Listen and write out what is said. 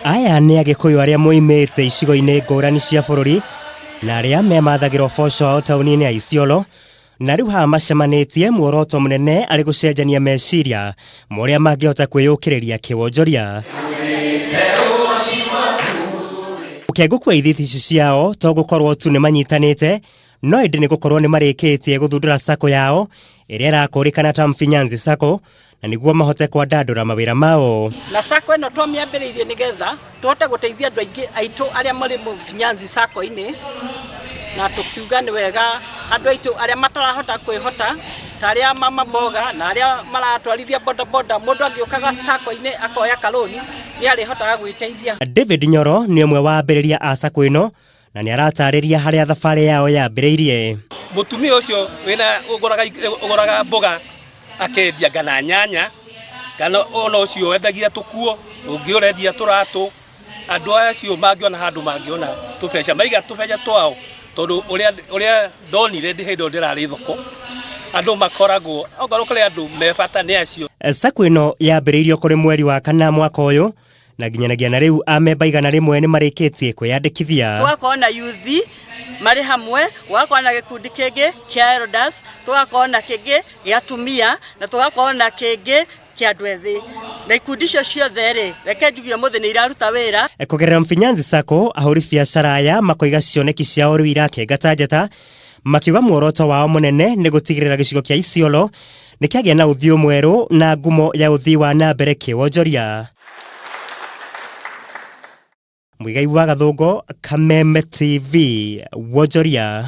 Aya nĩ Agĩkũyũ arĩa moimĩte icigo-inĩ ngũrani cia bũrũri na arĩa memathagĩra ũboco wao taũni-inĩ ya Isiolo na rĩu haha macemanĩtie muoroto mũnene arĩ gũcenjania meciria ma ũrĩa mangĩhota kwĩyũkĩrĩria kĩwonjoria. Ũkenguku wa ithithi ici ciao to gũkorwo tu nĩ manyitanĩte no ĩndĩ nĩ gũkorwo nĩ marĩkĩtie gũthundũra sacco yao ĩrĩa ĩrakũrĩkana ta Mfinyanzi Sacco na nĩguo mahote kwandandũra mawĩra mao. Na sacco ĩno twamĩambĩrĩirie nĩgetha tũhote gũteithia andũ aingĩ aitũ arĩa marĩ Mfinyanzi Sacco-inĩ, na tũkiuga nĩ wega andũ aitũ arĩa matarahota kwĩhota ta arĩa mama mboga na arĩa maratwarithia boda boda, mũndũ angĩũkaga sacco-inĩ akoya karũni nĩ arĩhotaga gwĩteithia. David Nyoro nĩ ũmwe wa ambĩrĩria a sacco ĩno na nĩ aratarĩria harĩa thabarĩ yao yambĩrĩirie. Mũtumia ũcio wĩna ũgũraga ũgũraga mboga akendia kana nyanya kana ona ũcio wendagia tũkuo ũngĩ ũrendia tũratũ andũ acio mangĩona handũ mangĩona tũbeca maiga tũbeca twao tondũ ũrĩa ũrĩa ndonire ndĩ hĩndĩ ĩyo ndĩrarĩ thoko andũ makoragwo okorwo kũrĩ andũ me bata nĩ acio. Sacco ĩno yambĩrĩirio kũrĩ mweri wa kana mwaka ũyũ na nginyanagia na rĩu amemba 100 nĩ marĩkĩtie kwĩyandĩkithia. Tũgakorwo na youth marĩ hamwe, gũgakorwo na gĩkundi kĩngĩ kĩa elders, tũgakorwo na kĩngĩ gĩa atumia na tũgakorwo na kĩngĩ kĩa andũ ethĩ. Na ikundi icio ciothe rĩ, reke njuge ũmũthĩ nĩ iraruta wĩra. Kũgerera Mfinyanzi Sacco, ahũri biacara aya makoiga cioneki ciao rĩu irakenga ta njata, makiuga muoroto wao mũnene nĩ gũtigĩrĩra gĩcigo kĩa Isiolo nĩ kĩagĩa na ũthiũ mwerũ na ngumo ya ũthii wa na mbere kĩwonjoria. Muigai wa Gathũngũ, Kameme TV, wonjoria.